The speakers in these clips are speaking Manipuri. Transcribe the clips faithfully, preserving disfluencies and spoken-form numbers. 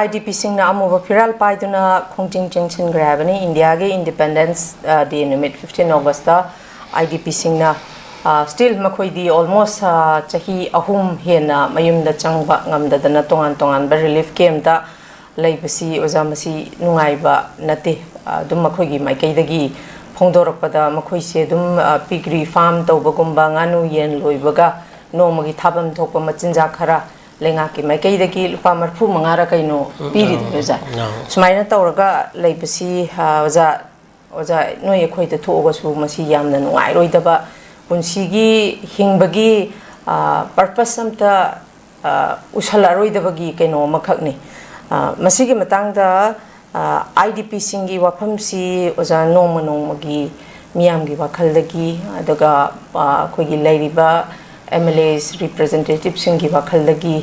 ꯑꯥꯏ ꯗꯤ ꯄꯤꯁꯤꯡꯅ ꯑꯃꯨꯕ ꯐꯤꯔꯥꯜ ꯄꯥꯏꯗꯨꯅ ꯈꯣꯡꯖꯪ ꯆꯪꯁꯤꯟꯈ꯭ꯔꯦ ꯍꯥꯏꯕꯅꯤ꯫ ꯏꯟꯗꯤꯌꯥꯒꯤ ꯏꯟꯗꯤꯄꯦꯟꯗꯦꯟꯁ ꯗꯦ ꯅꯨꯃꯤꯠ ꯐꯤꯐꯇꯤꯟ ꯑꯣꯒꯁꯇ ꯑꯥꯏ ꯗꯤ ꯄꯤꯁꯤꯡꯅ ꯁ꯭ꯇꯤꯜ ꯃꯈꯣꯏꯗꯤ ꯑꯣꯜꯃꯣꯁ ꯆꯍꯤ ꯑꯍꯨꯝ ꯍꯦꯟꯅ ꯃꯌꯨꯝꯗ ꯆꯪꯕ ꯉꯝꯗꯗꯅ ꯇꯣꯉꯥꯟ ꯇꯣꯉꯥꯟꯕ ꯔꯤꯂꯤꯐ ꯀꯦꯝꯇ ꯂꯩꯕꯁꯤ ꯑꯣꯖꯥ ꯃꯁꯤ ꯅꯨꯡꯉꯥꯏꯕ ꯅꯠꯇꯦ꯫ ꯑꯗꯨꯝ ꯃꯈꯣꯏꯒꯤ ꯃꯥꯏꯀꯩꯗꯒꯤ ꯐꯣꯡꯗꯣꯔꯛꯄꯗ ꯃꯈꯣꯏꯁꯦ ꯑꯗꯨꯝ ꯄꯤꯒ꯭ꯔꯤ ꯐꯥꯔꯝ ꯇꯧꯕꯒꯨꯝꯕ, ꯉꯥꯅꯨ ꯌꯦꯟ ꯂꯣꯏꯕꯒ ꯅꯣꯡꯃꯒꯤ ꯊꯥꯐꯝ ꯊꯣꯛꯄ ꯃꯆꯤꯟꯖꯥꯛ ꯈꯔ ꯂꯩꯉꯥꯛꯀꯤ ꯃꯥꯏꯀꯩꯗꯒꯤ ꯂꯨꯄꯥ ꯃꯔꯤꯐꯨ ꯃꯉꯥꯔ ꯀꯩꯅꯣ ꯄꯤꯔꯤꯗꯣ ꯑꯣꯖꯥ꯫ ꯁꯨꯃꯥꯏꯅ ꯇꯧꯔꯒ ꯂꯩꯕꯁꯤ ꯑꯣꯖꯥ ꯑꯣꯖꯥ ꯅꯣꯏ ꯑꯩꯈꯣꯏꯗ ꯊꯣꯛꯑꯒꯁꯨ ꯃꯁꯤ ꯌꯥꯝꯅ ꯅꯨꯡꯉꯥꯏꯔꯣꯏꯗꯕ, ꯄꯨꯟꯁꯤꯒꯤ ꯍꯤꯡꯕꯒꯤ ꯄꯔꯄꯁ ꯑꯝꯇ ꯎꯁꯜꯂꯛꯑꯔꯣꯏꯗꯕꯒꯤ ꯀꯩꯅꯣ ꯑꯃꯈꯛꯅꯤ꯫ ꯃꯁꯤꯒꯤ ꯃꯇꯥꯡꯗ ꯑꯥꯏ ꯗꯤ ꯄꯤꯁꯤꯡꯒꯤ ꯋꯥꯐꯝꯁꯤ ꯑꯣꯖꯥ ꯅꯣꯡꯃ ꯅꯣꯡꯃꯒꯤ ꯃꯤꯌꯥꯝꯒꯤ ꯋꯥꯈꯜꯗꯒꯤ, ꯑꯗꯨꯒ ꯑꯩꯈꯣꯏꯒꯤ ꯂꯩꯔꯤꯕ ꯑꯦꯝ ꯑꯦꯜ ꯑꯦꯁ ꯔꯤꯄ꯭ꯔꯖꯦꯟꯇꯦꯇꯤꯞꯁꯤꯡꯒꯤ ꯋꯥꯈꯜꯗꯒꯤ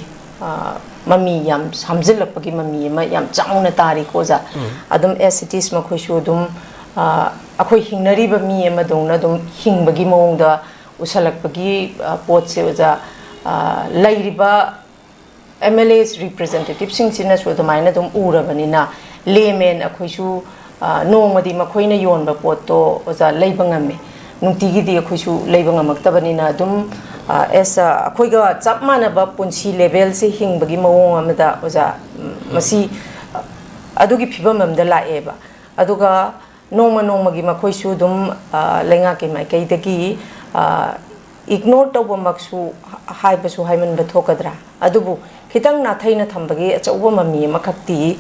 ꯃꯃꯤ ꯌꯥꯝ ꯁꯥꯝꯖꯤꯜꯂꯛꯄꯒꯤ ꯃꯃꯤ ꯑꯃ ꯌꯥꯝ ꯆꯥꯎꯅ ꯇꯥꯔꯤꯀꯣ ꯑꯣꯖꯥ꯫ ꯑꯗꯨꯝ ꯑꯦꯁ ꯏꯠ ꯏꯁ ꯃꯈꯣꯏꯁꯨ ꯑꯗꯨꯝ ꯑꯩꯈꯣꯏ ꯍꯤꯡꯅꯔꯤꯕ ꯃꯤ ꯑꯃꯗꯧꯅ ꯑꯗꯨꯝ ꯍꯤꯡꯕꯒꯤ ꯃꯑꯣꯡꯗ ꯎꯁꯜꯂꯛꯄꯒꯤ ꯄꯣꯠꯁꯦ ꯑꯣꯖꯥ, ꯂꯩꯔꯤꯕ ꯑꯦꯝ ꯑꯦꯜ ꯑꯦꯁ ꯔꯤꯄ꯭ꯔꯖꯦꯟꯇꯦꯇꯤꯞꯁꯤꯡꯁꯤꯅꯁꯨ ꯑꯗꯨꯃꯥꯏꯅ ꯑꯗꯨꯝ ꯎꯔꯕꯅꯤꯅ, ꯂꯦꯃꯦꯟ ꯑꯩꯈꯣꯏꯁꯨ ꯅꯣꯡꯃꯗꯤ ꯃꯈꯣꯏꯅ ꯌꯣꯟꯕ ꯄꯣꯠꯇꯣ ꯑꯣꯖꯥ ꯂꯩꯕ ꯉꯝꯃꯤ꯫ ꯅꯨꯡꯇꯤꯒꯤꯗꯤ ꯑꯩꯈꯣꯏꯁꯨ ꯂꯩꯕ ꯉꯝꯃꯛꯇꯕꯅꯤꯅ ꯑꯗꯨꯝ ꯑꯦꯁ ꯑꯩꯈꯣꯏꯒ ꯆꯞ ꯃꯥꯟꯅꯕ ꯄꯨꯟꯁꯤ ꯂꯦꯚꯦꯜꯁꯦ ꯍꯤꯡꯕꯒꯤ ꯃꯑꯣꯡ ꯑꯃꯗ ꯑꯣꯖꯥ, ꯃꯁꯤ ꯑꯗꯨꯒꯤ ꯐꯤꯕꯝ ꯑꯃꯗ ꯂꯥꯛꯑꯦꯕ꯫ ꯑꯗꯨꯒ ꯅꯣꯡꯃ ꯅꯣꯡꯃꯒꯤ ꯃꯈꯣꯏꯁꯨ ꯑꯗꯨꯝ ꯂꯩꯉꯥꯛꯀꯤ ꯃꯥꯏꯀꯩꯗꯒꯤ ꯏꯒꯅꯣꯔ ꯇꯧꯕꯃꯛꯁꯨ ꯍꯥꯏꯕꯁꯨ ꯍꯥꯏꯃꯟꯕ ꯊꯣꯛꯀꯗ꯭ꯔꯥ, ꯑꯗꯨꯕꯨ ꯈꯤꯇꯪ ꯅꯥꯊꯩꯅ ꯊꯝꯕꯒꯤ ꯑꯆꯧꯕ ꯃꯃꯤ ꯑꯃꯈꯛꯇꯤ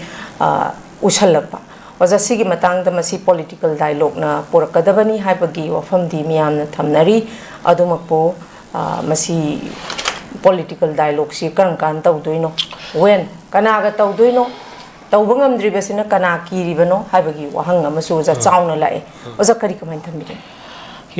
ꯎꯁꯜꯂꯛꯄ꯫ ꯑꯣꯖꯥ, ꯁꯤꯒꯤ ꯃꯇꯥꯡꯗ ꯃꯁꯤ ꯄꯣꯂꯤꯇꯤꯀꯦꯜ ꯗꯥꯏꯂꯣꯛꯅ ꯄꯨꯔꯛꯀꯗꯕꯅꯤ ꯍꯥꯏꯕꯒꯤ ꯋꯥꯐꯝꯗꯤ ꯃꯤꯌꯥꯝꯅ ꯊꯝꯅꯔꯤ꯫ ꯑꯗꯨꯃꯛꯄꯨ ꯃꯁꯤ ꯄꯣꯂꯤꯇꯤꯀꯦꯜ ꯗꯥꯏꯂꯣꯛꯁꯤ ꯀꯔꯝ ꯀꯥꯟ ꯇꯧꯗꯣꯏꯅꯣ, ꯋꯦꯟ, ꯀꯅꯥꯒ ꯇꯧꯗꯣꯏꯅꯣ, ꯇꯧꯕ ꯉꯝꯗ꯭ꯔꯤꯕꯁꯤꯅ ꯀꯅꯥ ꯀꯤꯔꯤꯕꯅꯣ ꯍꯥꯏꯕꯒꯤ ꯋꯥꯍꯪ ꯑꯃꯁꯨ ꯑꯣꯖꯥ ꯆꯥꯎꯅ ꯂꯥꯛꯑꯦ꯫ ꯑꯣꯖꯥ, ꯀꯔꯤ ꯀꯃꯥꯏꯅ ꯊꯝꯕꯤꯒꯦ?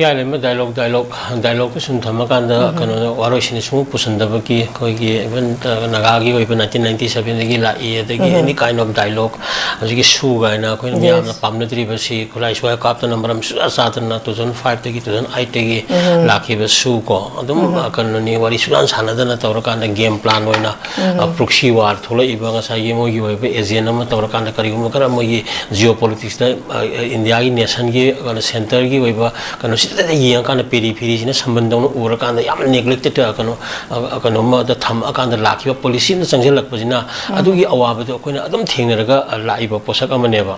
ꯍꯤꯌꯥꯏ ꯂꯩꯃ dialogue, dialogue, dialogue ꯁꯨꯝ ꯊꯝꯃꯀꯥꯟꯗ, ꯀꯩꯅꯣꯗ ꯋꯥꯔꯣꯏꯁꯤꯟ ꯁꯨꯝ ꯄꯨꯁꯟꯗꯕꯒꯤ, ꯑꯩꯈꯣꯏꯒꯤ even, ꯑ, ꯅꯥꯒꯥꯒꯤ ꯑꯣꯏꯕ nineteen ninety seven ꯗꯒꯤ ꯂꯥꯛꯏ, ꯑꯗꯒꯤ any kind of dialogue, ꯍꯧꯖꯤꯛꯀꯤ ꯁꯨ ꯀꯥꯏꯅ ꯑꯩꯈꯣꯏꯅ ꯃꯤꯌꯥꯝꯅ ꯄꯥꯝꯅꯗ꯭ꯔꯤꯕꯁꯤ, ꯈꯨꯠꯂꯥꯏ ꯁ꯭ꯋꯥꯏ ꯀꯥꯞꯇꯅ ꯃꯔꯝ ꯁꯨꯡꯆꯥ ꯆꯥꯗꯅ two thousand five ꯗꯒꯤ two thousand eight ꯇꯒꯤ ꯂꯥꯛꯈꯤꯕ ꯁꯨ ꯀꯣ, ꯑꯗꯨꯝ, ꯑ, ꯀꯩꯅꯣꯅꯤ, ꯋꯥꯔꯤ ꯁꯨꯡꯁꯥꯟ ꯁꯥꯟꯅꯗꯅ ꯇꯧꯔꯀꯥꯟꯗ game plan ꯑꯣꯏꯅ, ꯑ, proxy war ꯊꯣꯛꯂꯛꯏꯕ ꯉꯁꯥꯏꯒꯤ ꯃꯣꯏꯒꯤ ꯑꯣꯏꯕ agent ꯑꯃ ꯇꯧꯔꯀꯥꯟꯗ ꯀꯔꯤꯒꯨꯝꯕ ꯈꯔ ꯃꯣꯏꯒꯤ geopolitics ꯇ, ꯑ, ꯏꯟꯗꯤꯌꯥꯒꯤ nationꯒꯤ, ꯑ, centreꯒꯤ ꯑꯣꯏꯕ ꯀꯩꯅꯣꯁꯤꯗ ꯌꯦꯡꯉꯀꯥꯟꯗ, peripheryꯁꯤꯅ ꯁꯝꯕꯟꯗꯧꯅ ꯎꯔꯀꯥꯟꯗ ꯌꯥꯝꯅ neglected, ꯑ, ꯀꯩꯅꯣ, ꯑ, ꯀꯩꯅꯣꯝꯃꯗ ꯊꯝꯃꯀꯥꯟꯗ ꯂꯥꯛꯈꯤꯕ policy ꯑꯃ ꯆꯪꯁꯤꯜꯂꯛꯄꯁꯤꯅ, ꯑꯗꯨꯒꯤ ꯑꯋꯥꯕꯗꯣ ꯑꯩꯈꯣꯏꯅ ꯑꯗꯨꯝ ꯊꯦꯡꯅꯔꯒ, ꯑ, ꯂꯥꯛꯏꯕ ꯄꯣꯠꯁꯛ ꯑꯃꯅꯦꯕ꯫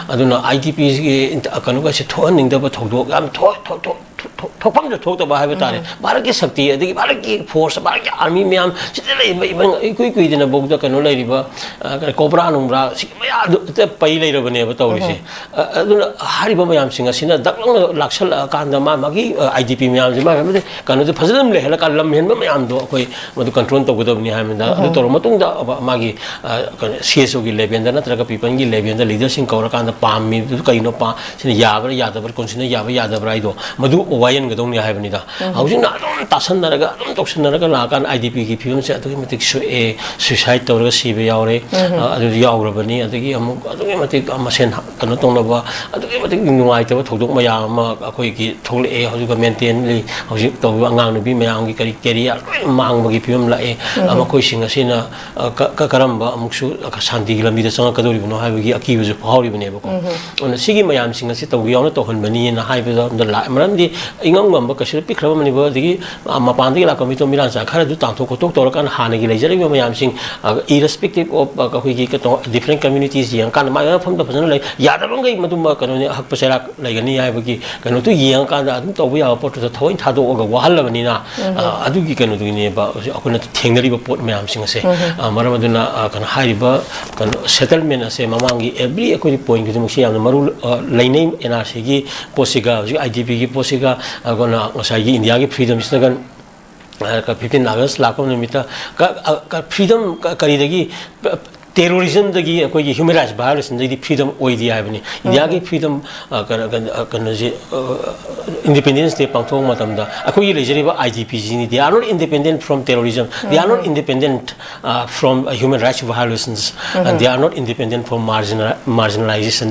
ꯑꯗꯨꯅ IDPꯒꯤ ꯏꯟꯇ-, ꯀꯩꯅꯣꯒꯁꯦ ꯊꯣꯛꯍꯟꯅꯤꯡꯗꯕ ꯊꯧꯗꯣꯛ ꯌꯥꯝ ꯊꯣꯛ-, ꯊꯣꯛ-, ꯊꯣꯛ-, ꯊꯣꯛ-, ꯊꯣꯛꯐꯝꯁꯨ ꯊꯣꯛꯇꯕ ꯍꯥꯏꯕ ꯇꯥꯔꯦ꯫ ꯚꯥꯔꯠꯀꯤ ꯁꯛꯇꯤ, ꯑꯗꯒꯤ ꯚꯥꯔꯠꯀꯤ force, ꯚꯥꯔꯠꯀꯤ army ꯃꯌꯥꯝ ꯁꯤꯗ ꯂꯩꯔꯤꯕ, even ꯏꯀꯨꯏ ꯀꯨꯏꯗꯅ ꯐꯥꯎꯗ ꯀꯩꯅꯣ ꯂꯩꯔꯤꯕ, ꯑ, ꯀꯣꯕ꯭ꯔꯥ ꯅꯨꯡꯕ꯭ꯔꯥ, ꯁꯤꯒꯤ ꯃꯌꯥꯝꯗꯨ ꯍꯦꯛꯇ ꯄꯩ ꯂꯩꯔꯕꯅꯦꯕ ꯇꯧꯔꯤꯁꯦ꯫ ꯑ, ꯑꯗꯨꯅ ꯍꯥꯏꯔꯤꯕ ꯃꯌꯥꯝꯁꯤꯡ ꯑꯁꯤꯅ ꯗꯛ ꯂꯥꯎꯅ ꯂꯥꯛꯁꯜꯂꯛꯑꯀꯥꯟꯗ ꯃꯥ ꯃꯥꯒꯤ, ꯑ, IDP ꯃꯌꯥꯝꯁꯦ ꯃꯥ ꯃꯥꯒꯤ ꯀꯩꯅꯣꯗ ꯐꯖꯅ ꯑꯗꯨꯝ ꯂꯩꯍꯜꯂꯀꯥꯟꯗ ꯂꯝ ꯍꯦꯟꯕ ꯃꯌꯥꯝꯗꯣ ꯑꯩꯈꯣꯏ ꯃꯗꯨ control ꯇꯧꯒꯗꯕꯅꯤ ꯍꯥꯏꯕꯅꯤꯗ꯫ ꯑꯗꯨ ꯇꯧꯔ ꯃꯇꯨꯡꯗ ꯑꯕ-, ꯃꯥꯒꯤ, ꯑ, ꯀꯩꯅꯣ, CSOꯒꯤ levelꯗ ꯅꯠꯇ꯭ꯔꯒ peopleꯒꯤ levelꯗ leaderꯁꯤꯡ ꯀꯧꯔꯀꯥꯟꯗ ꯄꯥꯝꯃꯤꯕꯗꯨ ꯀꯩꯅꯣ, ꯄꯥ-, ꯁꯤꯅ ꯌꯥꯕ꯭ꯔꯥ ꯌꯥꯗꯕ꯭ꯔꯥ, councilꯅ ꯌꯥꯕ꯭ꯔꯥ ꯌꯥꯗꯕ꯭ꯔꯥ ꯍꯥꯏꯗꯣ ꯃꯗꯨ ꯋꯥꯌꯦꯟꯒꯗꯧꯅꯤ ꯍꯥꯏꯕꯅꯤꯗ꯫ ꯍꯧꯖꯤꯛꯅ ꯑꯗꯨꯝ ꯇꯥꯁꯟꯅꯔꯒ, ꯑꯗꯨꯝ ꯇꯧꯁꯟꯅꯔꯒ ꯂꯥꯛꯑꯀꯥꯟꯗ IDPꯒꯤ ꯐꯤꯕꯝꯁꯦ ꯑꯗꯨꯛꯀꯤ ꯃꯇꯤꯛ ꯁꯣꯛꯑꯦ, suicide ꯇꯧꯔꯒ ꯁꯤꯕ ꯌꯥꯎꯔꯦ, ꯑ, ꯑꯗꯨ ꯌꯥꯎꯔꯕꯅꯤ꯫ ꯑꯗꯒꯤ ꯑꯃꯨꯛ ꯑꯗꯨꯛꯀꯤ ꯃꯇꯤꯛ ꯃꯁꯦꯟ ꯍ-, ꯀꯩꯅꯣ ꯇꯧꯅꯕ, ꯑꯗꯨꯛꯀꯤ ꯃꯇꯤꯛ ꯅꯨꯡꯉꯥꯏꯇꯕ ꯊꯧꯗꯣꯛ ꯃꯌꯥꯝ ꯑꯃ ꯑꯩꯈꯣꯏꯒꯤ ꯊꯣꯛꯂꯛꯑꯦ꯫ ꯍꯧꯖꯤꯛ mentally ꯍꯧꯖꯤꯛ ꯇꯧꯔꯤꯕ ꯑꯉꯥꯡ ꯅꯨꯄꯤ ꯃꯌꯥꯝꯒꯤ ꯀꯔꯤ career ꯂꯣꯏꯅ ꯃꯥꯡꯕꯒꯤ ꯐꯤꯕꯝ ꯂꯥꯛꯑꯦ꯫ ꯑ, ꯃꯈꯣꯏꯁꯤꯡ ꯑꯁꯤꯅ, ꯑ, ꯀ-, ꯀ-, ꯀꯔꯝꯕ ꯑꯃꯨꯛꯁꯨ ꯁꯥꯟꯇꯤꯒꯤ ꯂꯝꯕꯤꯗ ꯆꯪꯉꯛꯀꯗꯧꯔꯤꯕꯅꯣ ꯍꯥꯏꯕꯒꯤ ꯑꯀꯤꯕꯁꯨ ꯐꯥꯎꯔꯤꯕꯅꯦꯕꯀꯣ꯫ ꯑꯗꯨꯅ ꯁꯤꯒꯤ ꯃꯌꯥꯝꯁꯤꯡ ꯑꯁꯤ ꯇꯧꯕ ꯌꯥꯎꯅ ꯇꯧꯍꯟꯕꯅꯤꯅ ꯍꯥꯏꯕꯗ ꯑꯝꯗ ꯂꯥꯛꯑꯦ꯫ ꯃꯔꯝꯗꯤ ꯏꯉꯝ ꯉꯝꯕ ꯀꯩꯁꯨ ꯄꯤꯛꯈ꯭ꯔꯕ ꯃꯅꯤꯄꯨꯔ, ꯑꯗꯒꯤ, ꯑ, ꯃꯄꯥꯟꯗꯒꯤ ꯂꯥꯛꯄ ꯃꯤꯇꯣꯞ ꯃꯤꯔꯥꯟꯆꯥ ꯈꯔꯗꯨ ꯇꯥꯟꯊꯣꯛ ꯈꯣꯠꯇꯣꯛ ꯇꯧꯔꯀꯥꯟꯗ ꯍꯥꯟꯅꯒꯤ ꯂꯩꯖꯔꯤꯕ ꯃꯌꯥꯝꯁꯤꯡ, ꯑ, irrespective of, ꯑ, ꯑꯩꯈꯣꯏꯒꯤ ꯀꯩꯅꯣ, different communities ꯌꯦꯡꯉꯀꯥꯟꯗ ꯃꯥꯒꯤ ꯃꯐꯝꯗ ꯐꯖꯅ ꯂꯩ, ꯌꯥꯗꯕꯈꯩ ꯃꯗꯨꯃ ꯀꯩꯅꯣꯅꯤ, ꯑꯍꯛꯄ ꯆꯩꯔꯥꯛ ꯂꯩꯒꯅꯤ ꯍꯥꯏꯕꯒꯤ ꯀꯩꯅꯣꯗꯨ ꯌꯦꯡꯉꯀꯥꯟꯗ ꯑꯗꯨꯝ ꯇꯧꯕ ꯌꯥꯕ ꯄꯣꯠꯇꯨꯗ ꯊꯑꯣꯏꯅ ꯊꯥꯗꯣꯛꯑꯒ ꯋꯥꯍꯜꯂꯕꯅꯤꯅ, ꯑ, ꯑꯗꯨꯒꯤ ꯀꯩꯅꯣꯗꯨꯒꯤꯅꯦꯕ ꯍꯧꯖꯤꯛ ꯑꯩꯈꯣꯏꯅ ꯊꯦꯡꯅꯔꯤꯕ ꯄꯣꯠ ꯃꯌꯥꯝꯁꯤꯡ ꯑꯁꯦ꯫ ꯑ, ꯃꯔꯝ ꯑꯗꯨꯅ, ꯑ, ꯀꯩꯅꯣ, ꯍꯥꯏꯔꯤꯕ ꯀꯩꯅꯣ, settlement ꯑꯁꯦ ꯃꯃꯥꯡꯒꯤ every ꯑꯩꯈꯣꯏꯒꯤ point ꯈꯨꯗꯤꯡꯃꯛꯁꯤ ꯌꯥꯝꯅ ꯃꯔꯨ, ꯑ, ꯂꯩꯅꯩ꯫ NRCꯒꯤ ꯄꯣꯠꯁꯤꯒ, ꯍꯧꯖꯤꯛ IDPꯒꯤ ꯄꯣꯠꯁꯤꯒ, ꯑꯗꯨꯅ ꯉꯁꯥꯏꯒꯤ ꯏꯟꯗꯤꯌꯥꯒꯤ freedom slogan, ꯑ, fifteen August ꯂꯥꯛꯄ ꯅꯨꯃꯤꯠꯇ ꯀ-, ꯑ, ꯀ-, freedom ꯀ-, ꯀꯔꯤꯗꯒꯤ, ꯑ, ꯇꯦꯔꯣꯔꯤꯖꯝꯗꯒꯤ, ꯑꯩꯈꯣꯏꯒꯤ ꯍ꯭ꯌꯨꯃꯦꯟ ꯔꯥꯏꯠꯁ ꯚꯥꯏꯑꯣꯂꯦꯁꯟꯗꯒꯤ ꯐ꯭ꯔꯤꯗꯝ ꯑꯣꯏꯗꯦ ꯍꯥꯏꯕꯅꯤ꯫ ꯏꯟꯗꯤꯌꯥꯒꯤ ꯐ꯭ꯔꯤꯗꯝ, ꯑ, ꯀꯩꯅꯣ, ꯀꯩꯅꯣ, ꯑ, ꯀꯩꯅꯣꯁꯤ, ꯏꯟꯗꯤꯄꯦꯟꯗꯦꯟꯁ ꯗꯦ ꯄꯥꯡꯊꯣꯛꯄ ꯃꯇꯝꯗ ꯑꯩꯈꯣꯏꯒꯤ ꯂꯩꯖꯔꯤꯕ I D ꯄꯤꯁꯤꯅꯤ, they are not independent from terrorism, they are not independent, uh, from, uh, human rights violations, and they are not independent from marginal, marginalization,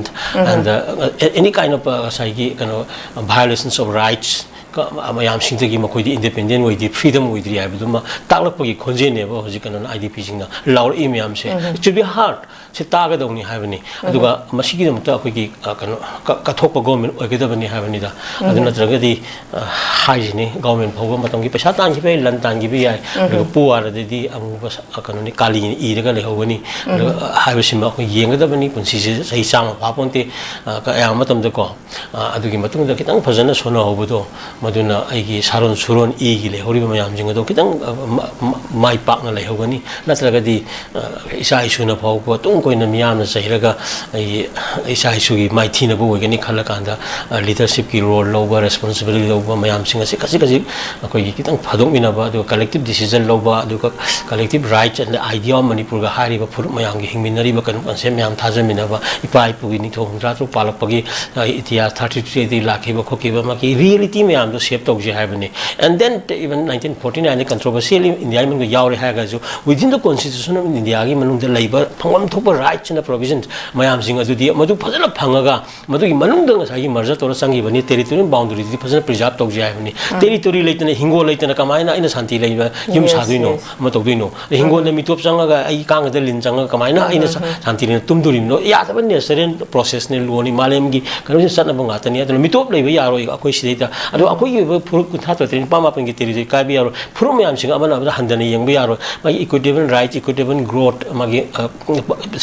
and, uh, any kind of, uh, ꯉꯁꯥꯏꯒꯤ ꯀꯩꯅꯣ, violations of rights, ꯀ-, ꯃꯌꯥꯝꯁꯤꯡꯗꯒꯤ ꯃꯈꯣꯏꯗꯤ ꯏꯟꯗꯤꯄꯦꯟꯗꯦꯟ ꯑꯣꯏꯗꯦ, ꯐ꯭ꯔꯤꯗꯝ ꯑꯣꯏꯗ꯭ꯔꯤ ꯍꯥꯏꯕꯗꯨꯃ ꯇꯥꯛꯂꯛꯄꯒꯤ ꯈꯣꯟꯖꯦꯜꯅꯦꯕ ꯍꯧꯖꯤꯛ, ꯀꯩꯅꯣꯅ, ꯑꯥꯏ ꯗꯤ ꯄꯤꯁꯤꯡꯅ ꯂꯥꯎꯔꯛꯏ ꯃꯌꯥꯝꯁꯦ꯫ It should be heard. ꯁꯤ ꯇꯥꯒꯗꯧꯅꯤ ꯍꯥꯏꯕꯅꯤ꯫ ꯑꯗꯨꯒ ꯃꯁꯤꯒꯤꯗꯃꯛꯇ ꯑꯩꯈꯣꯏꯒꯤ, ꯑ, ꯀꯩꯅꯣ, ꯀ-, ꯀꯠꯊꯣꯛꯄ ꯒꯣꯔꯃꯦꯟ ꯑꯣꯏꯒꯗꯕꯅꯤ ꯍꯥꯏꯕꯅꯤꯗ꯫ ꯑꯗꯨ ꯅꯠꯇ꯭ꯔꯒꯗꯤ, ꯑ, ꯍꯥꯏꯔꯤꯁꯤꯅꯤ, ꯒꯣꯔꯃꯦꯟ ꯐꯥꯎꯕ ꯃꯇꯝꯒꯤ ꯄꯩꯁꯥ ꯇꯥꯟꯈꯤꯕ ꯌꯥꯏ, ꯂꯟ ꯇꯥꯟꯈꯤꯕ ꯌꯥꯏ, ꯑꯗꯨꯒ ꯄꯨ ꯋꯥꯔꯗꯗꯤ ꯑꯃꯨꯕ ꯁ-, ꯑ, ꯀꯩꯅꯣꯅꯤ, ꯀꯥꯂꯤꯅ ꯏꯔꯒ ꯂꯩꯍꯧꯒꯅꯤ꯫ ꯑꯗꯨꯒ, ꯑ, ꯍꯥꯏꯕꯁꯤꯃ ꯑꯩꯈꯣꯏ ꯌꯦꯡꯒꯗꯕꯅꯤ꯫ ꯄꯨꯟꯁꯤꯁꯦ ꯆꯍꯤ ꯆꯥꯝꯃ ꯐꯥꯄꯣꯟꯇꯦ꯫ ꯑ, ꯀ-, ꯑꯌꯥꯝꯕ ꯃꯇꯝꯗꯀꯣ, ꯑ, ꯑꯗꯨꯒꯤ ꯃꯇꯨꯡꯗ ꯈꯤꯇꯪ ꯐꯖꯅ ꯁꯣꯟꯅꯍꯧꯕꯗꯣ, ꯃꯗꯨꯅ ꯑꯩꯒꯤ ꯁꯥꯔꯣꯟ ꯁꯨꯔꯣꯟ ꯏꯒꯤ ꯂꯩꯍꯧꯔꯤꯕ ꯃꯌꯥꯝꯁꯤꯡ ꯑꯗꯣ ꯈꯤꯇꯪ, ꯑ, ꯃ-, ꯃ-, ꯃꯥꯏ ꯄꯥꯛꯅ ꯂꯩꯍꯧꯒꯅꯤ꯫ ꯅꯠꯇ꯭ꯔꯒꯗꯤ, ꯑ, ꯏꯆꯥ ꯏꯁꯨꯅ ꯐꯥꯎꯕ ꯇꯨꯡ ꯀꯣꯏꯅ ꯃꯤꯌꯥꯝꯅ ꯆꯩꯔꯒ ꯑꯩꯒꯤ ꯏꯆꯥ ꯏꯁꯨꯒꯤ ꯃꯥꯏꯊꯤꯅꯕ ꯑꯣꯏꯒꯅꯤ ꯈꯜꯂꯀꯥꯟꯗ, ꯑ, ꯂꯤꯗꯔꯁꯤꯞꯀꯤ ꯔꯣꯜ ꯂꯧꯕ, ꯔꯦꯁꯄꯣꯟꯁꯤꯕꯤꯂꯤꯇꯤ ꯂꯧꯕ ꯃꯌꯥꯝꯁꯤꯡ ꯑꯁꯤ ꯈꯖꯤꯛ ꯈꯖꯤꯛ ꯑꯩꯈꯣꯏꯒꯤ ꯈꯤꯇꯪ ꯐꯥꯗꯣꯛꯃꯤꯟꯅꯕ, ꯑꯗꯨꯒ ꯀꯂꯦꯛꯇꯤꯞ ꯗꯤꯁꯤꯖꯟ ꯂꯧꯕ, ꯑꯗꯨꯒ collective rights and the idea of ꯃꯅꯤꯄꯨꯔꯒ ꯍꯥꯏꯔꯤꯕ ꯐꯨꯔꯨꯞ ꯃꯌꯥꯝꯒꯤ ꯍꯤꯡꯃꯤꯟꯅꯔꯤꯕ ꯀꯩꯅꯣ ꯀꯟꯁꯦꯞ ꯃꯌꯥꯝ ꯊꯥꯖꯃꯤꯟꯅꯕ, ꯏꯄꯥ ꯏꯄꯨꯒꯤ ꯅꯤꯡꯊꯧ ꯍꯨꯝꯗ꯭ꯔꯥ ꯇꯔꯨꯛ ꯄꯥꯜꯂꯛꯄꯒꯤ, ꯑ, ꯏꯇꯤꯍꯥꯁ ꯊꯥꯔꯇꯤ ꯊ꯭ꯔꯤꯗꯒꯤ ꯂꯥꯛꯈꯤꯕ ꯈꯣꯠꯈꯤꯕ ꯑꯃꯒꯤ ꯔꯤꯌꯦꯂꯤꯇꯤ ꯃꯌꯥꯝꯗꯣ ꯁꯦꯞ ꯇꯧꯁꯦ ꯍꯥꯏꯕꯅꯤ꯫ And then even nineteen forty nineꯗ controversial ꯏꯟꯗꯤꯌꯥꯒꯤ ꯃꯅꯨꯡꯗ ꯌꯥꯎꯔꯦ ꯍꯥꯏꯔꯒꯁꯨ, within the constitution of ꯏꯟꯗꯤꯌꯥꯒꯤ ꯃꯅꯨꯡꯗ ꯂꯩꯕ ꯐꯪꯐꯝ ꯊꯣꯛꯄ ꯔꯥꯏꯠꯁ ꯑꯦꯟ ꯄ꯭ꯔꯣꯚꯤꯖꯟꯁ ꯃꯌꯥꯝꯁꯤꯡ ꯑꯗꯨꯗꯤ ꯃꯗꯨ ꯐꯖꯅ ꯐꯪꯉꯒ, ꯃꯗꯨꯒꯤ ꯃꯅꯨꯡꯗ ꯉꯁꯥꯏꯒꯤ ꯃꯔꯖꯔ ꯇꯧꯔ ꯆꯪꯈꯤꯕꯅꯤ꯫ ꯇꯦꯔꯤꯇꯣꯔꯤꯌꯦꯜ ꯕꯥꯎꯟꯗꯔꯤꯗꯨꯗꯤ ꯐꯖꯅ ꯄ꯭ꯔꯤꯖꯥꯔꯕ ꯇꯧꯁꯦ ꯍꯥꯏꯕꯅꯤ꯫ ꯇꯦꯔꯤꯇꯣꯔꯤ ꯂꯩꯇꯅ, ꯍꯤꯡꯒꯣꯜ ꯂꯩꯇꯅ ꯀꯃꯥꯏꯅ ꯑꯩꯅ ꯁꯥꯟꯇꯤ ꯂꯩꯕ ꯌꯨꯝ ꯁꯥꯗꯣꯏꯅꯣ, ꯑꯃ ꯇꯧꯗꯣꯏꯅꯣ? ꯑꯗꯩ ꯍꯤꯡꯒꯣꯜꯗ ꯃꯤꯇꯣꯞ ꯆꯪꯉꯒ ꯑꯩ ꯀꯥꯡꯒꯗ ꯂꯤꯟ ꯆꯪꯉꯒ ꯀꯃꯥꯏꯅ ꯑꯩꯅ ꯁꯥ-, ꯁꯥꯟꯇꯤ ꯂꯩꯅ ꯇꯨꯝꯗꯣꯔꯤꯕꯅꯣ? ꯌꯥꯗꯕ ꯅꯦꯆꯔꯦꯜ ꯄ꯭ꯔꯣꯁꯦꯁꯅꯦ, ꯂꯣꯅꯤ, ꯃꯥꯂꯦꯝꯒꯤ ꯀꯩꯅꯣꯁꯤ ꯆꯠꯅꯕ ꯉꯥꯛꯇꯅꯤ꯫ ꯑꯗꯨꯅ ꯃꯤꯇꯣꯞ ꯂꯩꯕ ꯌꯥꯔꯣꯏ ꯑꯩꯈꯣꯏ ꯁꯤꯗꯩꯗ꯫ ꯑꯗꯣ ꯑꯩꯈꯣꯏꯒꯤ ꯑꯣꯏꯕ ꯐꯨꯔꯨꯞ ꯀꯨꯟꯊ꯭ꯔꯥ ꯇꯔꯦꯠ, ꯅꯤꯄꯥꯟ ꯃꯥꯄꯟꯒꯤ ꯇꯦꯔꯤꯇꯣꯔꯤ ꯀꯥꯏꯕ ꯌꯥꯔꯣꯏ꯫ ꯐꯨꯔꯨꯞ ꯃꯌꯥꯝꯁꯤꯡ ꯑꯃꯅ ꯑꯃꯗ ꯍꯟꯊꯅ ꯌꯦꯡꯕ ꯌꯥꯔꯣꯏ꯫ ꯃꯥꯒꯤ ꯏꯀ꯭ꯋꯤꯇꯦꯕꯜ ꯔꯥꯏꯠ, ꯏꯀ꯭ꯋꯤꯇꯦꯕꯜ ꯒ꯭ꯔꯣꯠ, ꯃꯥꯒꯤ, ꯑ,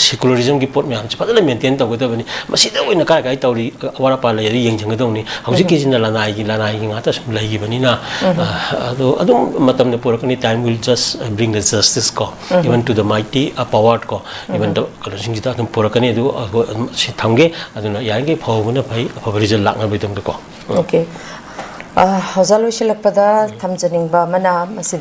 ꯁꯦꯀꯨꯂꯔꯤꯖꯝꯒꯤ ꯄꯣꯠ ꯃꯌꯥꯝꯁꯦ ꯐꯖꯅ ꯃꯦꯟꯇꯦꯟ ꯇꯧꯒꯗꯕꯅꯤ꯫ ꯃꯁꯤꯗ ꯑꯣꯏꯅ ꯀꯥꯏ ꯀꯥꯏ ꯇꯧꯔꯤ, ꯑꯋꯥꯠ ꯑꯄꯥ ꯂꯩꯔꯗꯤ ꯌꯦꯡꯁꯤꯟꯒꯗꯧꯅꯤ꯫ ꯍꯧꯖꯤꯛꯀꯤꯁꯤꯅ ꯂꯅꯥꯏꯒꯤ, ꯂꯅꯥꯏꯒꯤ ꯉꯥꯛꯇ ꯁꯨꯝ ꯂꯩꯈꯤꯕꯅꯤꯅ, ꯑ, ꯑꯗꯣ ꯑꯗꯨꯝ ꯃꯇꯝꯅ ꯄꯨꯔꯛꯀꯅꯤ, time will just bring the justice ꯀꯣ, even to the mighty, uh, power ꯀꯣ, even the ꯀꯩꯅꯣꯁꯤꯡꯁꯤꯗ ꯑꯗꯨꯝ ꯄꯨꯔꯛꯀꯅꯤ꯫ ꯑꯗꯨ, ꯑ, ꯁꯤ ꯊꯝꯒꯦ꯫ ꯑꯗꯨꯅ ꯌꯥꯔꯤꯈꯩ ꯐꯍꯧꯕꯅ ꯐꯩ, ꯑꯐꯕ ꯔꯤꯖꯜ ꯂꯥꯛꯅꯕꯒꯤꯗꯃꯛꯇꯀꯣ꯫ ꯎꯝ꯫ Okay. ꯑ, ꯑꯣꯖꯥ, ꯂꯣꯏꯁꯤꯜꯂꯛꯄꯗ ꯊꯝꯖꯅꯤꯡꯕ ꯑꯃꯅ, ꯃꯁꯤꯗ